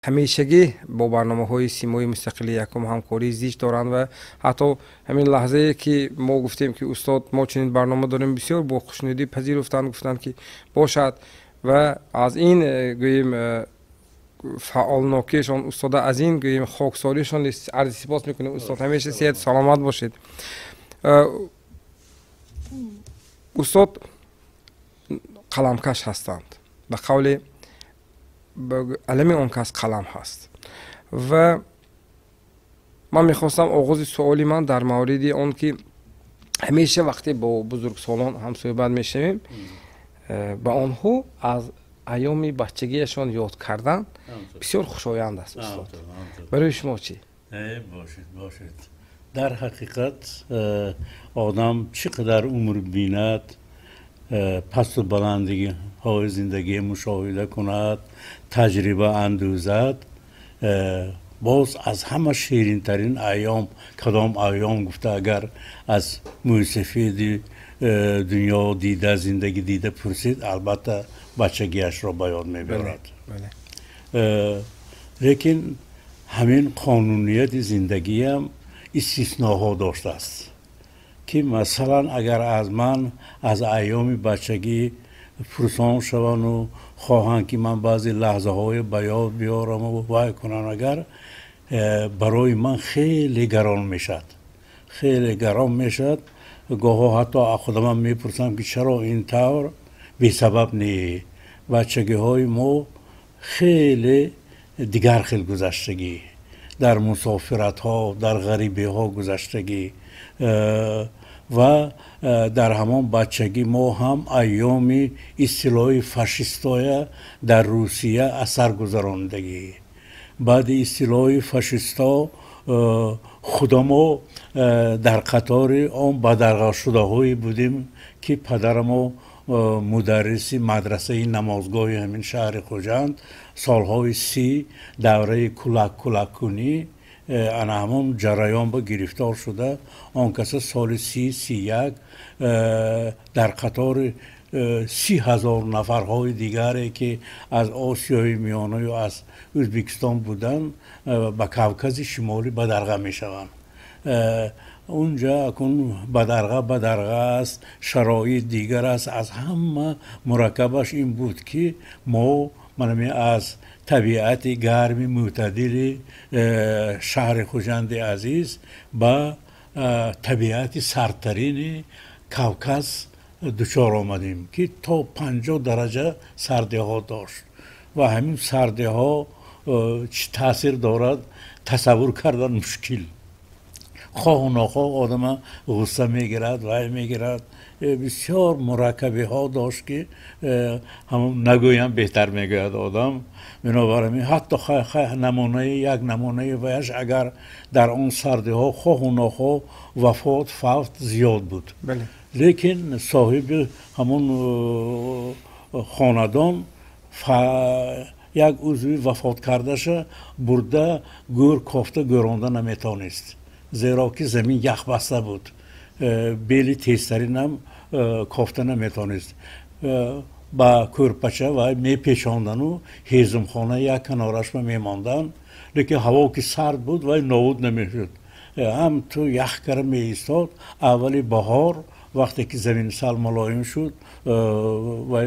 Ҳамешагӣ бо барномаҳои Симои мустақили якум ҳамкории зич доранд ва ҳатто ҳамин лаҳзае ки мо гуфтем, ки устод, мо чунин барнома дорем, бисёр бо хушнудӣ пазируфтанд, гуфтанд, ки бошад. Ва аз ин гӯем фаъолнокиашон, устода, аз ин гӯем хоксориашон арзи сипос мекунем. Устод, ҳамеша сиҳату саломат бошед. Устод қаламкаш ҳастанд, ба қавли алами он кас қалам ҳаст. Ва ман мехостам оғози суоли ман дар мавриди он ки ҳамеша вақте бо бузургсолон ҳамсӯҳбат мешавем, ба онҳо аз айёми бачагиашон ёд кардан бисёр хушоянд аст. Устод, барои шумо чӣ? Бошед, бошед. Дар ҳақиқат одам чӣ қадар умр бинад, пасту баландиҳои зиндагӣ мушоҳида кунад, таҷриба андӯзад, боз аз ҳама ширинтарин айём кадом айём гуфта, агар аз мӯйсафеди дунё дида, зиндагӣ дида пурсид, албатта бачагиашро ба ёд мебарад. Лекин ҳамин қонунияти зиндагиам истисноҳо доштааст, ки масалан агар аз ман аз айёми бачагӣ пурсон шаванду хоҳанд, ки ман баъзе лаҳзаҳое ба ёд биёраму вай кунам, агар барои ман хеле гарон мешавад, хеле гарон мешавад. Гоҳо ҳатто аз худамам мепурсам, ки чаро ин тавр. Бесабаб не, бачагиҳои мо хеле дигар хел гузаштагӣ, дар мусофиратҳо, дар ғарибиҳо гузаштагӣ ва дар ҳамон бачагӣ мо ҳам айёми истилои фашистоя дар Русия асар гузарондагӣ. Баъди истилои фашисто худамо дар қатори он бадарғашудаҳое будем, ки падарамо мударриси мадрасаи намозгоҳи ҳамин шаҳри Хуҷанд, солҳои 30, давраи кулак кулаккунӣ, ана ҳамон ҷараён ба гирифтор шуда, он каса соли 30, 31 дар қатори 30 000 нафарҳои дигаре, ки аз Осиёи Миёнаю аз Ӯзбекистон буданд, ба Кавкази Шимолӣ бадарға мешаванд. Унҷа акун бадарға бадарға аст, шароит дигар аст. Аз ҳама мураккабаш ин буд, ки мо манами аз табиати гарми мӯътадили шаҳри Хуҷанди азиз ба табиати сардтарини Кавказ дучор омадем, ки то 50 дараҷа сардиҳо дошт. Ва ҳамин сардиҳо чӣ таъсир дорад, тасаввур кардан мушкил. Хоҳу нохоҳ одама ғусса мегирад, вай мегирад. Бисёр мураккабиҳо дошт, ки ҳамон нагӯям беҳтар, мегӯяд одам. Бинобар ин ҳатто намунаи як намунаи ваяш, агар дар он сардиҳо хоҳу нохоҳ вафот, фавт зиёд буд, лекин соҳиби ҳамон хонадон як узви вафот кардаша бурда гӯр кофта гӯронда наметавонист, зеро ки замин яхбаста буд, бели тезтаринам кофта наметавонист. Ба кӯрпача вай мепечондану ҳезумхона як канорашба мемонданд. Лекин ҳаво ки сард буд, вай нобуд намешуд, ҳам ту ях кара меистод. Аввали баҳор, вақте ки замин сал мулоим шуд, вай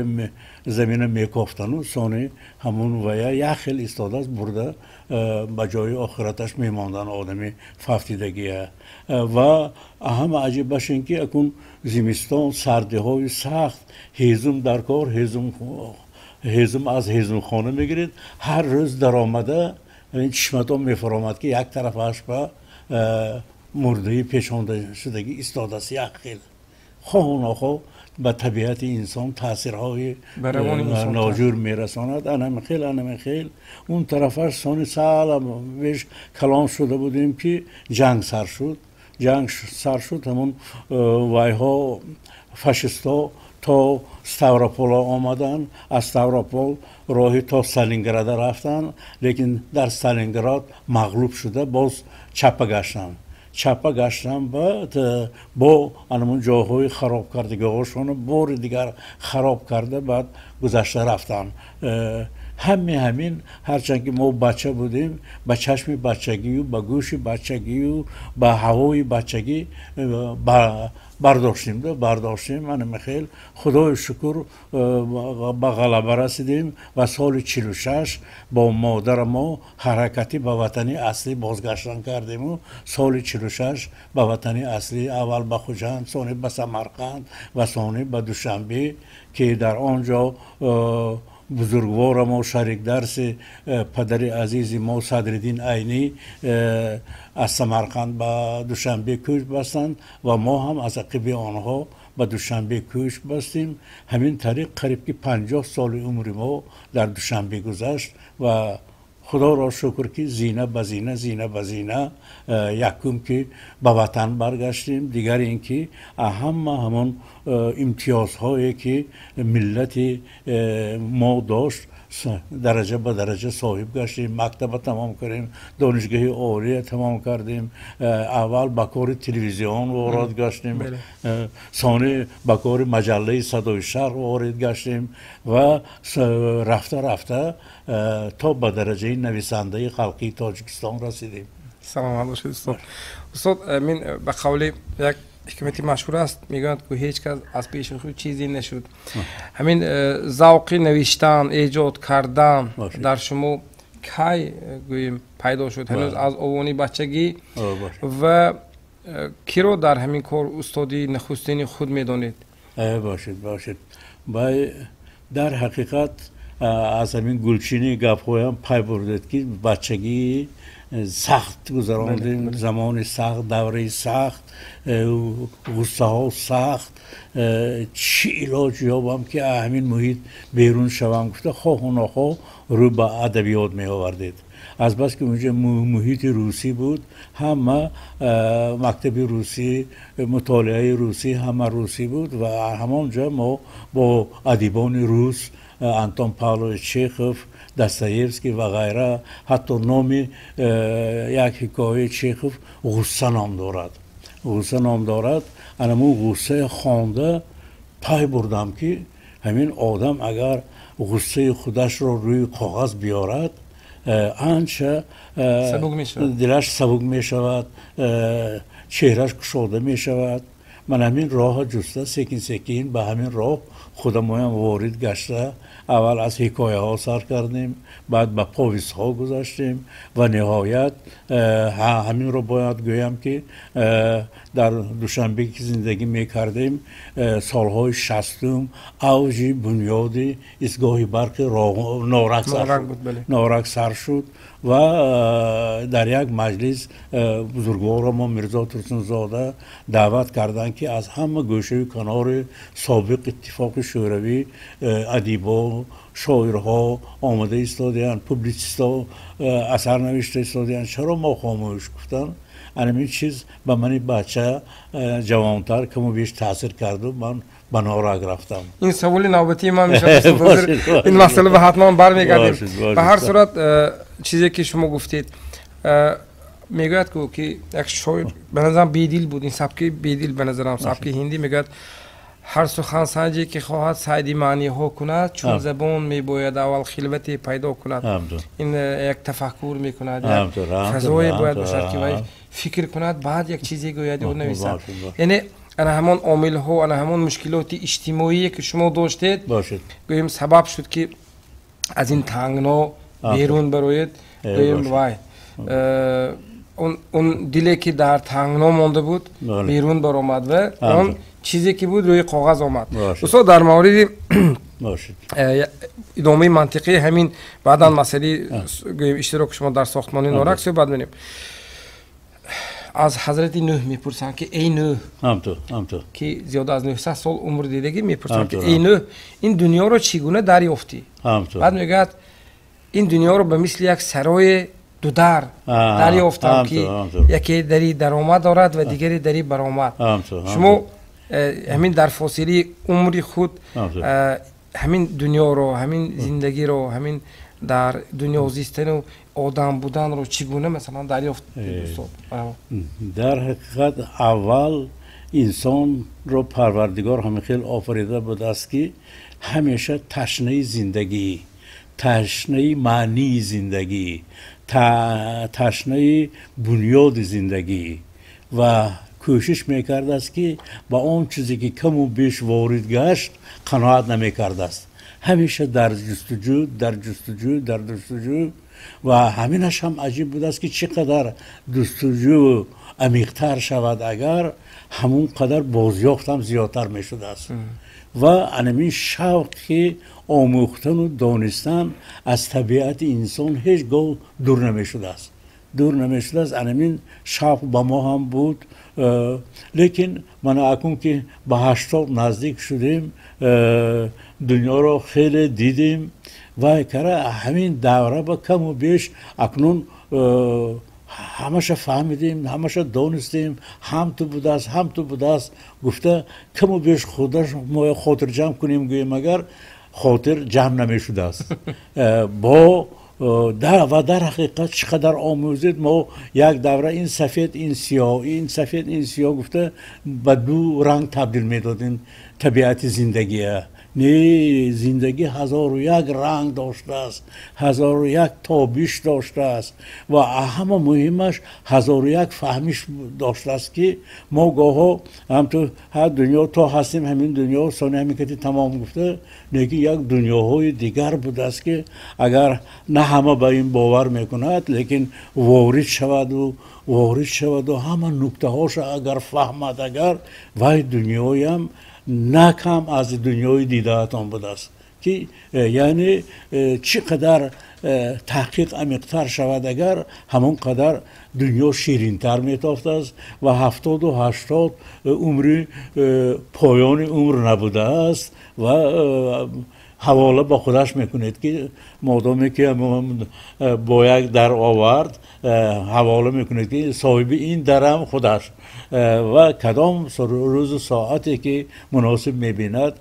замина мекофтану сони ҳамун вая як хел истодааст, бурда ба ҷои охираташ мемонданд одами фавтидагия. Ва ҳама аҷибаш ин ки акун зимистон, сардиҳои сахт, ҳезум дар кор, ҳезум аз ҳезумхона мегиред. Ҳар рӯз даромада чишматон мефаромад, ки як тарафаш ба мурдаи пешондашудагӣ истодааст як хел. Хоҳу нохоҳ ба табиати инсон таъсирҳои ноҷур мерасонад. Анами хел, анами хел. Он тарафаш сони сала беш калон шуда будем, ки ҷанг сар шуд. Ҷанг сар шуд, ҳамон вайҳо, фашистҳо то Ставропола омаданд, аз Ставропол роҳи то Сталинграда рафтанд, лекин дар Сталинград мағлуб шуда, боз чапа гаштанд. Чапа гаштан баъд бо анамун ҷойҳои хароб кардагиҳошонро бори дигар хароб карда, баъд гузашта рафтанд. Ҳаме ҳамин, ҳарчанд ки мо бача будем, ба чашми бачагию, ба гӯши бачагию, ба ҳавои бачагӣ бардоштем, бардоштем. Мана михел, худои шукр, ба ғалаба расидем ва соли 46 бо модарам мо ҳаракатӣ ба ватани аслӣ бозгаштан кардему соли 46 ба ватани аслӣ, аввал ба Хуҷанд, сони ба Самарқанд ва сони ба Душанбе, ки дар он ҷо бузургворамо, шарикдарси падари азизи мо Садриддин Айнӣ аз Самарқанд ба Душанбе кӯч бастанд ва мо ҳам аз ақиби онҳо ба Душанбе кӯч бастем. Ҳамин тариқ қариб ки 50 соли умри мо дар Душанбе гузашт ва худоро шукр, ки зина ба зина, зина ба зина, якум ки ба ватан баргаштем, дигар ин ки ҳама ҳамон имтиёзҳое ки миллати мо дошт, дараҷа ба дараҷа соҳиб гаштем. Мактаба тамом кардем, донишгоҳи олия тамом кардем, аввал ба кори телевизион ворид гаштем, сони ба кори маҷаллаи «Садои Шарқ» ворид гаштем ва рафта рафта то ба дараҷаи нависандаи халқии Тоҷикистон расидем. Саломат бошед, устод. Устод, мин ба қавли як ҳикмати машҳур аст, мегӯянд, ки ҳеҷ кас аз пеши худ чизе нашуд. Ҳамин завқи навиштан, эҷод кардан дар шумо кай, гӯем, пайдо шуд? Ҳанӯз аз овони бачагӣ? Ва киро дар ҳамин кор устоди нахустини худ медонед? Бошед, бошед. Бай, дар ҳақиқат аз ҳамин гулчини гапҳоям пай бурдед, ки бачагии сахт гузарондем, замони сахт, давраи сахт, ғуссаҳо сахт. Чӣ илоҷ ёбам, ки ҳамин муҳит берун шавам, гуфта, хоҳу нохоҳ рӯ ба адабиёт меовардед. Азбаски унҷа муҳити русӣ буд, ҳама мактаби русӣ, мутолиаи русӣ, ҳама русӣ буд ва ҳамон ҷо мо бо адибони рус, Антон Павлович Чехов, Достоевский ва ғайра. Ҳатто номи як ҳикояи Чехов «Ғусса» ном дорад, «Ғусса» ном дорад. Анамун ғуссаи хонда пай бурдам, ки ҳамин одам агар ғуссаи худашро рӯи коғаз биёрад, анча дилаш сабук мешавад, чеҳраш кушода мешавад. Ман ҳамин роҳа ҷуста, секин секин ба ҳамин роҳ худамоям ворид гашта, аввал аз ҳикояҳо сар кардем, баъд ба повестҳо гузаштем ва ниҳоят ҳаминро бояд гӯям, ки дар Душанбе ки зиндагӣ мекардем, солҳои 60-ум авҷи бунёди истгоҳи барқи Норак сар шуд ва дар як маҷлис бузургворамо Мирзо Турсунзода даъват карданд, ки аз ҳама гӯшаю канори собиқ Иттифоқи Шӯравӣ адибо, шоирҳо омода истодаанд, публитсистҳо асар навишта истодаанд, чаро мо хомӯш, гуфтанд. Анамин чиз ба мани бача ҷавонтар каму беш таъсир карду ман ба Норак рафтам. Ин саволи навбатии ман мешавад, ин масъала ба ҳатман бармегардем. Ба ҳар сурат, чизе ки шумо гуфтед, мегӯяд, ки як шоир, ба назарам, Бедил буд, ин сабки Бедил, ба назарам, сабки ҳиндӣ, мегӯяд: «Ҳар сухансанҷе ки хоҳад сайди маъниҳо кунад, чун забон мебояд аввал хилвате пайдо кунад». Ин як тафаккур мекунад, фазое бояд бошад, ки вай фикр кунад, баъд як чизе гӯяд ё нависад. Яъне ана ҳамон омилҳо, ана ҳамон мушкилоти иҷтимоие, ки шумо доштед, гӯем, сабаб шуд, ки аз ин тангно берун бароед. Гӯем, вай он диле, ки дар тангно монда буд, берун баромад ва он чизе, ки буд, рӯи коғаз омад. Устод, дар мавриди идомаи мантиқии ҳамин, баъдан масъалаи, гӯем, иштироки шумо дар сохтмони Норак суҳбат менем. Аз ҳазрати Нӯҳ мепурсанд, ки эй Нӯҳ, ки зиёда аз 900 сол умр дидагӣ, мепурсанд, ки эй Нӯҳ, ин дунёро чӣ гуна дарёфтӣ? Баъд мегӯяд: «Ин дунёро ба мисли як сарое дудар дарёфтам, ки яке дари даромад дорад ва дигаре дари баромад». Шумо ҳамин дар фосилаи умри худ ҳамин дунёро, ҳамин зиндагиро, ҳамин дар дунё зистану одам буданро чӣ гуна, масалан, дарёфтед, устод? Дар ҳақиқат, аввал инсонро Парвардигор ҳамин хел офарида будааст, ки ҳамеша ташнаи зиндагӣ, Ташнаи маънии зиндагӣ, ташнаи бунёди зиндагӣ ва кӯшиш мекардааст, ки ба он чизе, ки каму беш ворид гашт, қаноат намекардааст. Ҳамеша дар ҷустуҷӯ, дар ҷустуҷӯ, дар ҷустуҷӯ. Ва ҳаминаш ҳам аҷиб будааст, ки чӣ қадар ҷустуҷӯ амиқтар шавад, агар ҳамон қадар бозёфт ҳам зиёдтар мешудааст. Ва анамин шавқи омӯхтану донистан аз табиати инсон ҳеҷ гоҳ дур намешудааст, дур намешудааст. Анамин шавқ ба мо ҳам буд, лекин мана акун, ки ба 80 наздик шудем, дунёро хеле дидем вай кара ҳамин давра ба каму беш акнун ҳамаша фаҳмидем, ҳамаша донистем, ҳам ту будааст, ҳам ту будааст гуфта, каму беш худаш мо хотирҷамъ кунем гӯем, агар хотир ҷамъ намешудааст. Бо ва дар ҳақиқат чӣ қадар омӯзед, мо як давра ин сафед, ин сиёҳ, ин сафед, ин сиёҳ гуфта, ба ду ранг табдил медодем табиати зиндагия. Не, зиндагӣ ҳазору як ранг доштааст, ҳазору як тобиш доштааст ва ҳама муҳимаш ҳазору як фаҳмиш доштааст, ки мо гоҳо ҳамту ҳар дунё то ҳастем, ҳамин дунё сони ҳамин кати тамом гуфта, лекин як дунёҳои дигар будааст, ки агар на ҳама ба ин бовар мекунад, лекин ворид шаваду ворид шаваду ҳама нуктаҳоша агар фаҳмад, агар вай дунёям на кам аз дунёи дидаатон будааст, ки яъне чӣ қадар таҳқиқ амиқтар шавад, агар ҳамон қадар дунё ширинтар метофтааст. Ва 70-у 80 умри поёни умр набудааст ва ҳавола ба худаш мекунед, ки модоме ки бо як дар овард, ҳавола мекунед, ки соҳиби ин дарам худаш ва кадом рӯзу соате ки муносиб мебинад.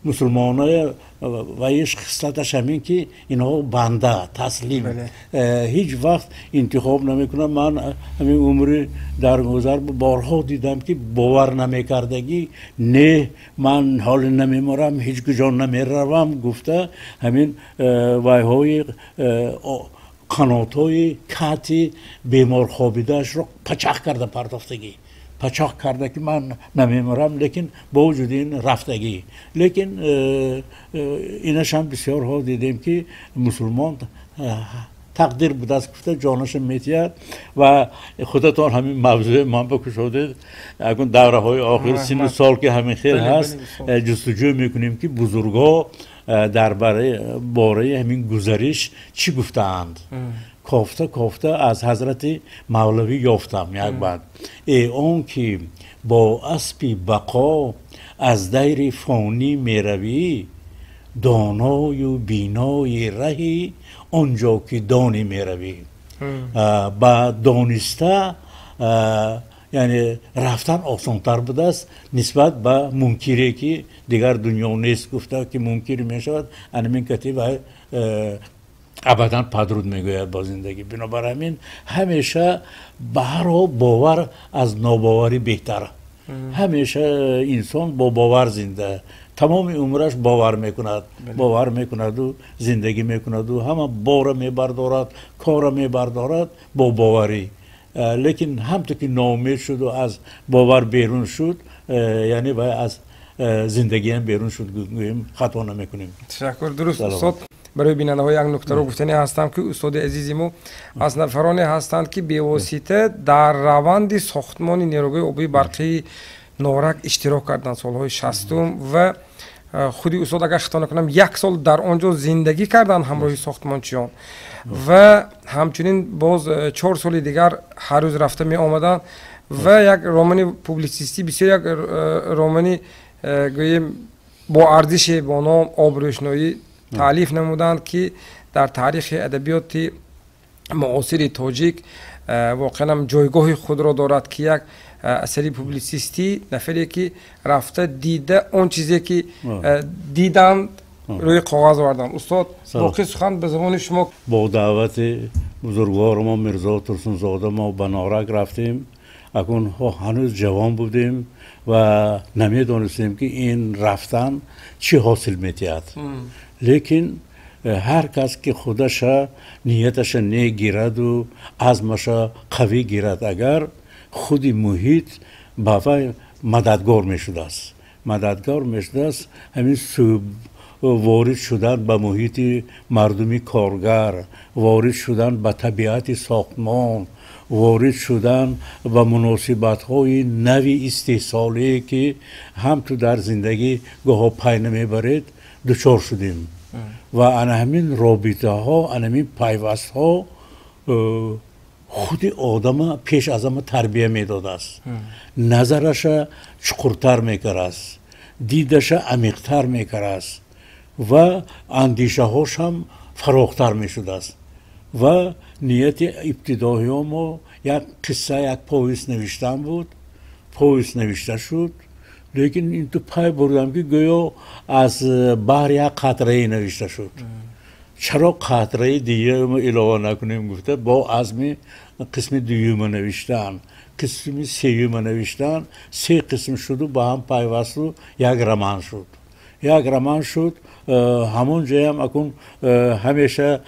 Мусулмонои ваиш хислаташ ҳамин, ки инҳо банда таслим, ҳеҷ вақт интихоб намекунанд. Ман ҳамин умри даргузар борҳо дидам, ки бовар намекардагӣ, не, ман ҳоле намеморам, ҳеҷ куҷо намеравам гуфта, ҳамин вайҳои қанотҳои кати беморхобидаашро пачақ карда партофтагӣ, пачоқ карда, ки ман намеморам, лекин бо вуҷуди ин рафтагӣ. Лекин инашам бисёрҳо дидем, ки мусулмон тақдир будааст гуфта, ҷонаша метиҳад. Ва худатон ҳамин мавзӯи ман бикушодед. Акун давраҳои охир, синну сол ки ҳамин хел ҳаст, ҷустуҷӯ мекунем, ки бузургҳо дар бораи ҳамин гузариш чӣ гуфтаанд. Кофта кофта аз ҳазрати Мавлавӣ ёфтам як банд: «Э он ки бо аспи бақо аз дайри фонӣ меравӣ, доною бинои раҳӣ он ҷо ки донӣ меравӣ». Ба дониста яъне рафтан осонтар будааст нисбат ба мункире, ки дигар дунё нест гуфта, ки мункир мешавад, анамин кати ва абадан падруд мегӯяд бо зиндагӣ. Бинобар ҳамин ҳамеша ба ҳар ҳол бовар аз нобоварӣ беҳтар. Ҳамеша инсон бо бовар зинда, тамоми умраш бовар мекунад, бовар мекунаду зиндагӣ мекунаду ҳама бора мебардорад, кора мебардорад бо боварӣ. Лекин ҳамту ки ноумед шуду аз бовар берун шуд, яъне вай аз зиндагиам берун шуд гӯем, хато намекунем. Ташаккур, дуруст, устод. Барои бинандаҳо як нуктаро гуфтанӣ ҳастам, ки устоди азизи мо аз нафароне ҳастанд, ки бевосита дар раванди сохтмони нерӯгоҳи обии барқии Норак иштирок карданд солҳои 60-ум ва худи устод, агар хато накунам, як сол дар он ҷо зиндагӣ карданд ҳамроҳи сохтмончиён ва ҳамчунин боз 4 соли дигар ҳар рӯз рафта меомаданд. Ва як романи публитсистӣ, бисёр як романи гӯем бо арзише бо ном «Обрӯшноӣ» таълиф намуданд, ки дар таърихи адабиёти муосири тоҷик воқеан ҳам ҷойгоҳи худро дорад, ки як асари публитсистӣ, нафаре ки рафта дида, он чизе ки диданд, рӯи коғаз оварданд. Устод, боқӣ сухан ба забони шумо. Бо даъвати бузургвори мо Мирзо Турсунзода мо ба Норак рафтем. Акун ҳанӯз ҷавон будем ва намедонистем, ки ин рафтан чӣ ҳосил метиҳад. Лекин ҳар кас ки худаша нияташа негираду азмаша қавӣ гирад, агар худи муҳит ба вай мададгор мешудааст. Мададгор мешудааст ҳамин ворид шудан ба муҳити мардуми коргар, ворид шудан ба табиати сохтмон, ворид шудан ба муносибатҳои нави истеҳсолие, ки ҳам ту дар зиндагӣ гоҳо пай намебаред, дучор шудем. Ва ана ҳамин робитаҳо, ана ҳамин пайвастҳо худи одама пеш аз ҳама тарбия медодааст, назараша чуқуртар мекардааст, дидаша амиқтар мекардааст ва андешаҳош ҳам фарохтар мешудааст. Ва нияти ибтидоиҳо мо як қисса, як повесть навиштан буд. Повесть навишта шуд, лекин ин ту пай бурдам, ки гӯё аз баҳр як қатрае навишта шуд. Чаро қатраи дигаро илова накунем гуфта, бо азми қисми дуюма навиштан, қисми сеюма навиштан, се қисм шуду ба ҳам пайвасту як роман шуд. Як роман шуд. Ҳамон ҷоям акун ҳамеша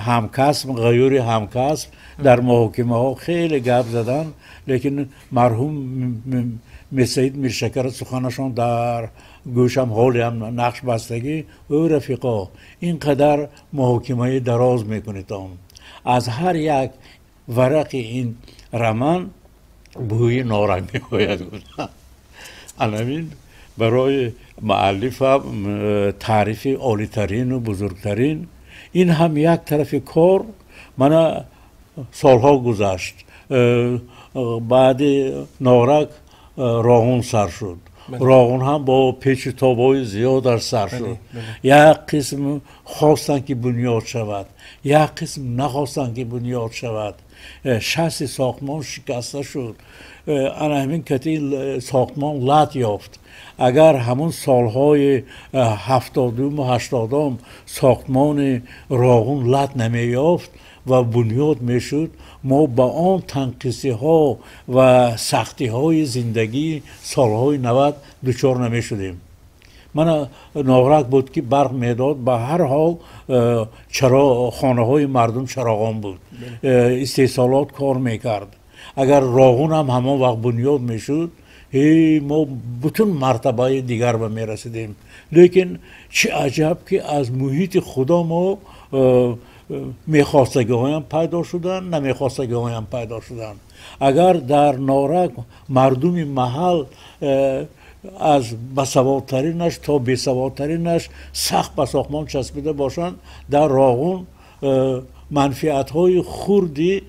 ҳамкасб, ғаюри ҳамкасб дар муҳокимаҳо хеле гап задан, лекин марҳум Мирсаид Миршакара суханашон дар гӯшам ҳолиам нақш бастагӣ: ӯ рафиқо, ин қадар муҳокимаи дароз мекунедон, аз ҳар як варақи ин роман бӯи Норак меояд, гуфтам. Анамин барои муаллифам таърифи олитарину бузургтарин. Ин ҳам як тарафи кор. Мана солҳо гузашт, баъди Норак Роғун сар шуд. Роғун ҳам бо печу тобҳои зиёдаш сар шуд. Як қисм хостанд, ки бунёд шавад, як қисм нахостанд, ки бунёд шавад. Шасси сохтмон шикаста шуд, ана ҳамин кати сохтмон лат ёфт. Агар ҳамун солҳои 70-уму 80-ум сохтмони Роғун лат намеёфт ва бунёд мешуд, мо ба он танқисиҳо ва сахтиҳои зиндагии солҳои 90 дучор намешудем. Мана Норак буд, ки барқ медод, ба ҳар ҳол чаро хонаҳои мардум чароғон буд, истеҳсолот кор мекард. Агар Роғун ҳам ҳамон вақт бунёд мешуд, мо бутун мартабаи дигар ба мерасидем. Лекин чӣ аҷаб, ки аз муҳити худо мо мехостагиҳоям пайдо шуданд, намехостагиҳоям пайдо шуданд. Агар дар Норак мардуми маҳал аз басаводтаринаш то бесаводтаринаш сахт ба сохтмон часпида бошанд, дар Роғун манфиатҳои хурди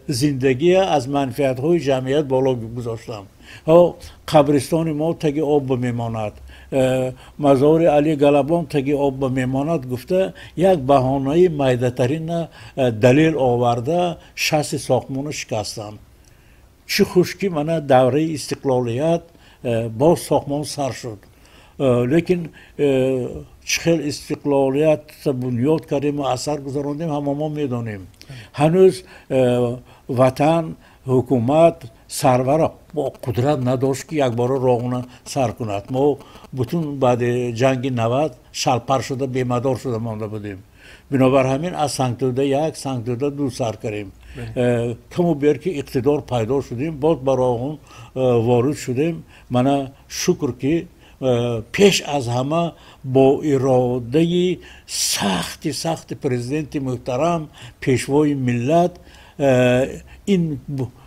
зиндагия аз манфиатҳои ҷамъият боло гузоштам. Қабристони мо таги об мемонад, мазори Али Галабон таги об мемонад гуфта, як баҳонаи майдатарина далел оварда, шасси сохтмонро шикастанд. Чӣ хуш, ки мана давраи истиқлолият боз сохтмон сар шуд. Лекин чӣ хел истиқлолият бунёд кардему асар гузарондем, ҳама мо медонем. Ҳанӯз ватан, ҳукумат, сарвара қудрат надошт, ки якбора Роғуна сар кунад. Мо бутун баъди ҷанги 90 шалпар шуда, бемадор шуда монда будем. Бинобар ҳамин аз Сангтӯда як, Сангтӯда ду сар кардем. Каму бер ки иқтидор пайдо шудем, боз ба Роғун ворид шудем. Мана шукр, ки пеш аз ҳама бо иродаи сахти сахти президенти муҳтарам, пешвои миллат, ин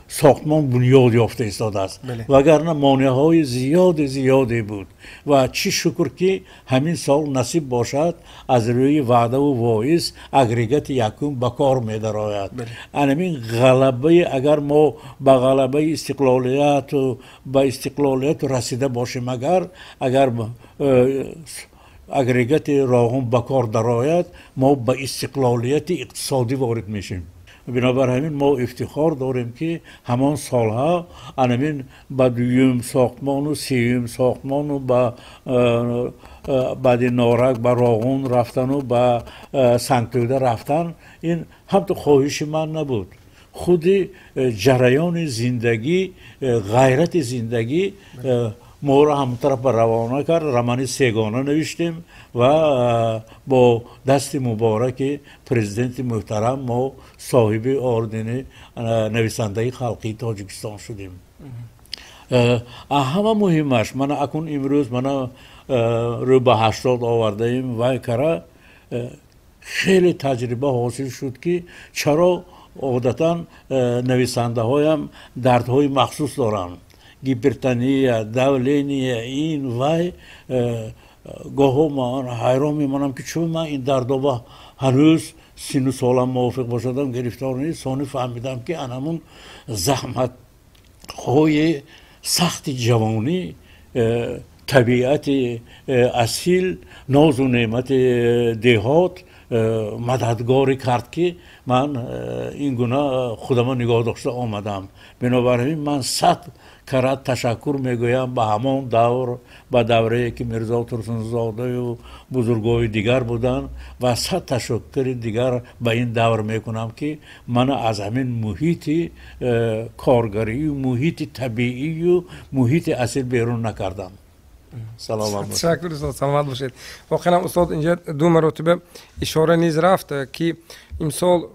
сохтмон бунёд ёфта истодааст, вагарна монеаҳои зиёде зиёде буд. Ва чӣ шукр, ки ҳамин сол насиб бошад, аз рӯи ваъдаву воиз агрегати якум ба кор медарояд. Анамин ғалабаи, агар мо ба ғалабаи истиқлолияту ба истиқлолияту расида бошем, агар агрегати Роғун ба кор дарояд, мо ба истиқлолияти иқтисодӣ ворид мешем. Бинобар ҳамин мо ифтихор дорем, ки ҳамон солҳо анамин ба дуюм сохтмону сеюм сохтмону ба баъди Норак ба Роғун рафтану ба Сангтӯда рафтан, ин ҳамту хоҳиши ман набуд. Худи ҷараёни зиндагӣ, ғайрати зиндагӣ Моро ҳамон тараф ба равона кард, романи сегона навиштем ва бо дасти мубораки президенти муҳтарам мо соҳиби ордени нависандаи халқии Тоҷикистон шудем. Ҳама муҳимаш, мана акун имрӯз мана рӯ ба 80 овардаем, вай кара хеле таҷриба ҳосил шуд, ки чаро одатан нависандаҳоям дардҳои махсус доранд: гипертония, давление, ин вай. Гоҳо ман ҳайрон мемонам, ки чун ман ин дардоба ҳанӯз сину солам мувофиқ бошадам, гирифтор нест. Сони фаҳмидам, ки анамун заҳматҳои сахти ҷавонӣ, табиати асил, нозу неъмати деҳот мададгорӣ кард, ки ман ин гуна худама нигоҳ дошта омадам. Бинобар ҳамин ман 100 карат ташаккур мегӯям ба ҳамон давр, ба даврае ки Мирзо Турсунзодаю бузургои дигар буданд, ва 100 ташаккури дигар ба ин давр мекунам, ки мана аз ҳамин муҳити коргарию муҳити табиию муҳити асил берун накардам. Саломат бошед. Ташаккур, устод, саломат бошед. Воқеан, устод, инҷа ду маротиба ишора низ рафт, ки имсол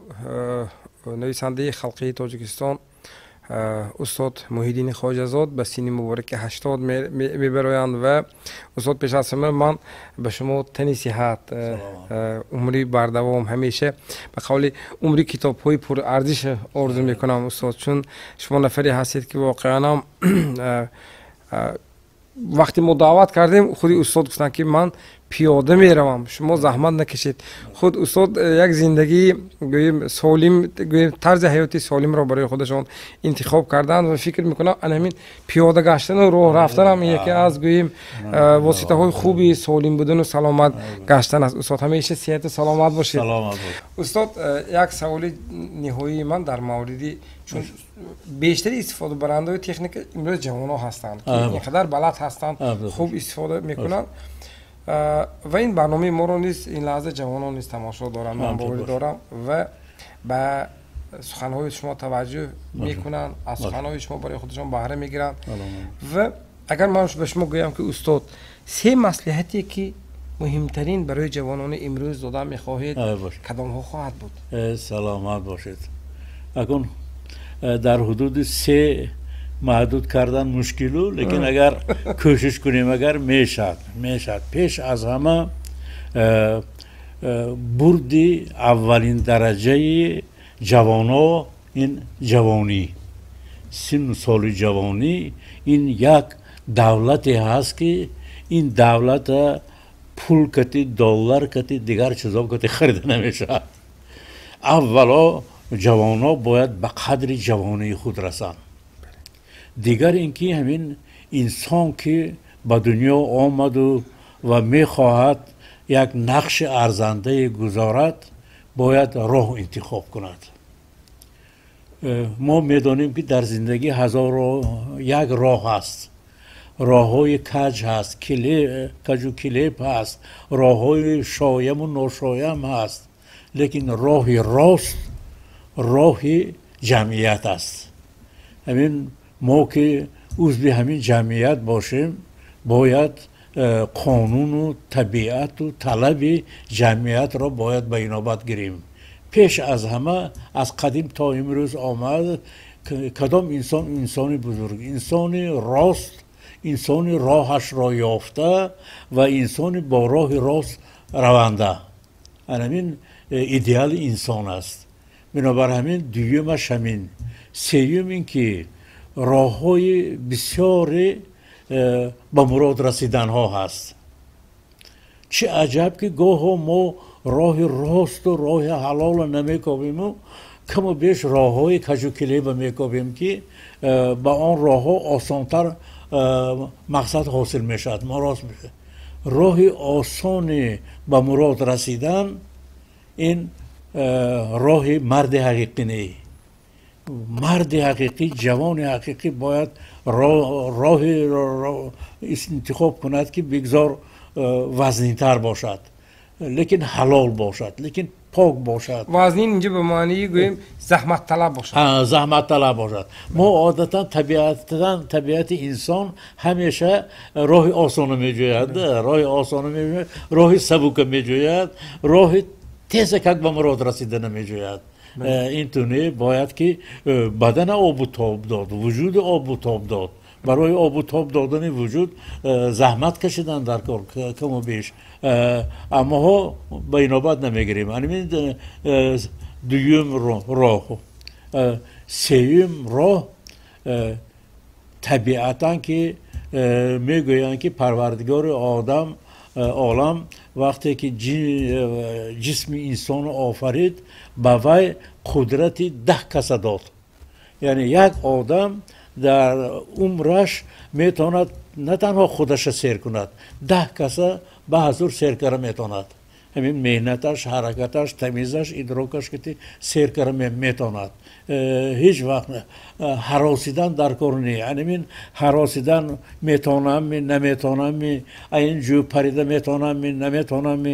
нависандаи халқии Тоҷикистон устод Муҳиддини Хоҷазод ба синни мубораки 80 мебароянд. Ва устод, пеш аз ҳама ман ба шумо тани сиҳат, умри бардавом, ҳамеша ба қавли умри китобҳои пурарзиш орзу мекунам, устод, чун шумо нафаре ҳастед, ки воқеанам вақте мо даъват кардем, худи устод гуфтанд, ки ман пиёда меравам, шумо заҳмат накашед. Худ устод як зиндагии, гӯем, солим, гӯем, тарзи ҳаёти солимро барои худашон интихоб карданд ва фикр мекунам, ана ҳамин пиёда гаштану роҳ рафтанам яке аз, гӯем, воситаҳои хуби солим будану саломат гаштан аст. Устод, ҳамеша сиҳату саломат бошед. Устод, як саволи ниҳоии ман дар мавриди, чун бештари истифодабарандаҳои техника имрӯз ҷавонҳо ҳастанд, ки ин қадар балад ҳастанд, хуб истифода мекунанд, ва ин барномаи моро низ ин лаҳза ҷавонон низ тамошо доранд, ман боварӣ дорам, ва ба суханҳои шумо таваҷҷӯҳ мекунанд, аз суханҳои шумо барои худашон баҳра мегиранд. Ва агар ман ба шумо гӯям, ки устод, се маслиҳате, ки муҳимтарин барои ҷавонони имрӯз дода мехоҳед, кадомҳо хоҳад буд? Саломат бошед. Акун дар ҳудуди се маҳдуд кардан мушкилу, лекин агар кӯшиш кунем, агар мешавад. Пеш аз ҳама, бурди аввалин дараҷаи ҷавоно ин ҷавонӣ, синну соли ҷавонӣ. Ин як давлате ҳаст, ки ин давлата пул кати, доллар кати, дигар чизо кати харида намешавад. Аввало ҷавоно бояд ба қадри ҷавонии худ расанд. Дигар ин ки ҳамин инсон, ки ба дунё омаду ва мехоҳад як нақши арзандае гузорад, бояд роҳ интихоб кунад. Мо медонем, ки дар зиндагӣ ҳазору як роҳ ҳаст, роҳҳои каҷ ҳаст, каҷу килеб ҳаст, роҳҳои шояму ношоям ҳаст, лекин роҳи рост роҳи ҷамъият аст. Ҳамин мо ки узви ҳамин ҷамъият бошем, бояд қонуну табиату талаби ҷамъиятро бояд ба инобат гирем. Пеш аз ҳама, аз қадим то имрӯз омад, кадом инсон инсони бузург? Инсони рост, инсони роҳашро ёфта ва инсони бо роҳи рост раванда. Анамин идеали инсон аст. Бинобар ҳамин дуюмаш ҳамин. Сеюм ин ки роҳҳои бисёре ба мурод расиданҳо ҳаст. Чӣ аҷаб, ки гоҳо мо роҳи росту роҳи ҳалолро намекобиму каму беш роҳҳои каҷу килеба мекобем, ки ба он роҳҳо осонтар мақсад ҳосил мешавад, мороз мешавад. Роҳи осони ба мурод расидан ин роҳи марди ҳақиқӣ не. Марди ҳақиқӣ, ҷавони ҳақиқӣ бояд роҳи интихоб кунад, ки бигзор вазнинтар бошад, лекин ҳалол бошад, лекин пок бошад. Вазнин инҷо ба маънии гӯем заҳматталаб бошад. Заҳматталаб бошад. Мо одатан табиати инсон ҳамеша роҳи осонро меҷӯяд, роҳи осонро меҷӯяд, роҳи сабука меҷӯяд, роҳи тезакак ба мурод расидана меҷӯяд. Ин туне бояд ки бадана обу тоб дод, вуҷуди обу тоб дод. Барои обу тоб додани вуҷуд заҳмат кашидан дар кор каму беш, аммоҳо ба инобат намегирем. Анамин дуюм роҳ. Сеюм роҳ табиатан ки мегӯянд ки парвардигори одам олам вақте ки ҷисми инсонро офарид, ба вай қудрати 10 каса дод. Яъне як одам дар умраш метавонад на танҳо худаша сер кунад, 10 каса ба ҳазур сер кара метавонад. Ҳамин меҳнаташ, ҳаракаташ, тамизаш, идрокаш ки сер кара метавонад. Ҳеҷ вақт ҳаросидан дар кор не. Ҳамин ҳаросидан метавонам, наметавонам, ин ҷӯ парида метавонам, наметавонам,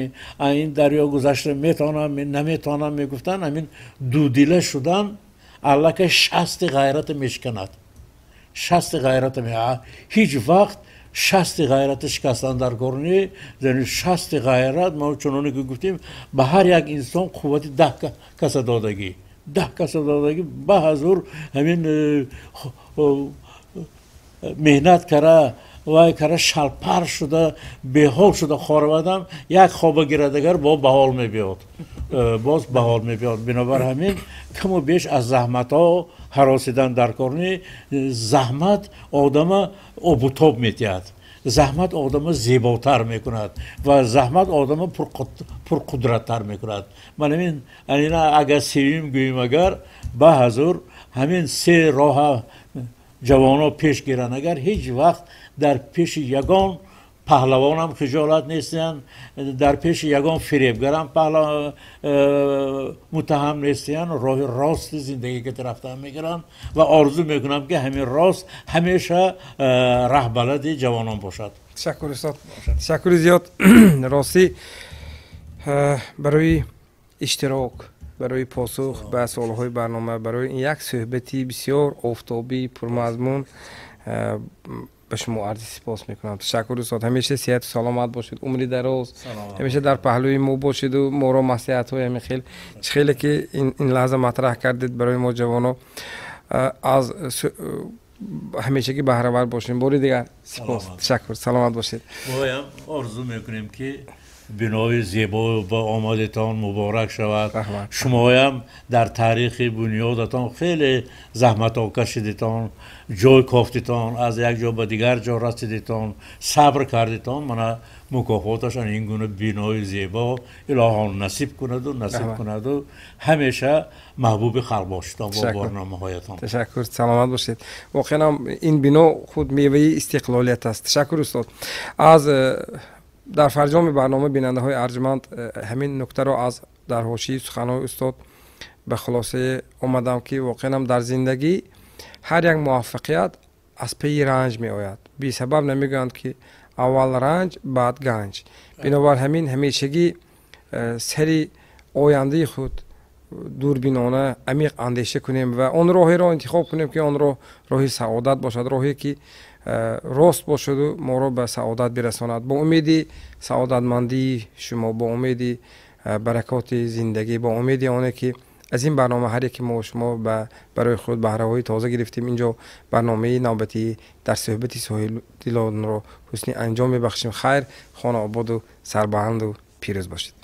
ин дарё гузашта метавонам, наметавонам мегуфтан, ҳамин дудила шудан аллакай шасти ғайрата мешиканад. Шасти ғайрата ҳеҷ вақт шасти ғайрата шикастан дар кор не. Шасти ғайрат мо чуноне ки гуфтем ба ҳар як инсон қуввати 10 каса додагӣ, 10 каса додагӣ ба ҳазур ҳамин меҳнат кара вай кара шалпар шуда беҳол шуда хоравадам як хоба гирадагар бо баҳол мебиёд, боз баҳол мебиёд. Бинобар ҳамин каму беш аз заҳматҳо ҳаросидан дар кор не. Заҳмат одама обутоб метиҳад, заҳмат одама зеботар мекунад ва заҳмат одама пурқудраттар мекунад. Ман ҳамин агар сеюм гӯем, агар ба ҳазур ҳамин се роҳа ҷавонҳо пеш гиранд, агар ҳеҷ вақт дар пеши ягон паҳлавонам хиҷолат нестиянд, дар пеши ягон фиребгарам муттаҳам нестиянд, роҳи рости зиндагӣ ки рафтан мегиранд ва орзу мекунам ки ҳамин рост ҳамеша раҳбалади ҷавонон бошад. Ташаккур устод, ташаккури зиёд. Ростӣ барои иштирок, барои посух ба суолҳои барнома, барои ин як суҳбати бисёр офтобӣ пурмазмун ба шумо арзи сипос мекунам. Ташаккур устод, ҳамеша сиҳату саломат бошед, умри дароз, ҳамеша дар паҳлӯи мо бошеду моро маслиҳатҳои ҳамин хел чӣ хеле ки ин лаҳза матраҳ кардед барои мо ҷавоно аз ҳамешагӣ баҳравар бошем. Бори дигар сипос, ташаккур, саломат бошед. Моям орзу мекунем ки бинои зебо ба омадитон муборак шавад. Шумоям дар таърихи бунёдатон хеле заҳматҳо кашидитон, ҷой кофтитон, аз як ҷо ба дигар ҷо расидитон, сабр кардитон. Мана мукофоташон ин гуна бинои зебо илоҳон насиб кунаду насиб кунаду ҳамеша маҳбуби халқ бошитон бо барномаҳоятон. Ташаккур, саломат бошед. Воқеан ин бино худ меваи истиқлолият аст. Ташаккур устод. Аз дар фарҷоми барнома бинандаҳои арҷманд ҳамин нуктаро аз дар ҳошияи суханҳои устод ба хулосае омадам ки воқеан дар зиндагӣ ҳар як муваффақият аз паи ранҷ меояд. Бесабаб намегӯянд ки аввал ранҷ, баъд ганҷ. Бинобар ҳамин ҳамешагӣ сари ояндаи худ дурбинона амиқ андеша кунем ва он роҳеро интихоб кунем ки он роҳ роҳи саодат бошад, роҳе ки рост бошаду моро ба саодат бирасонад. Бо умеди саодатмандии шумо, бо умеди баракоти зиндагӣ, бо умеди оне ки аз ин барнома ҳар яке мо шумо барои худ баҳраҳои тоза гирифтем, инҷо барномаи навбатӣ дар суҳбати соҳилдилонро ҳусни анҷом мебахшем. Хайр, хонаободу сарбаланду пирӯз бошед.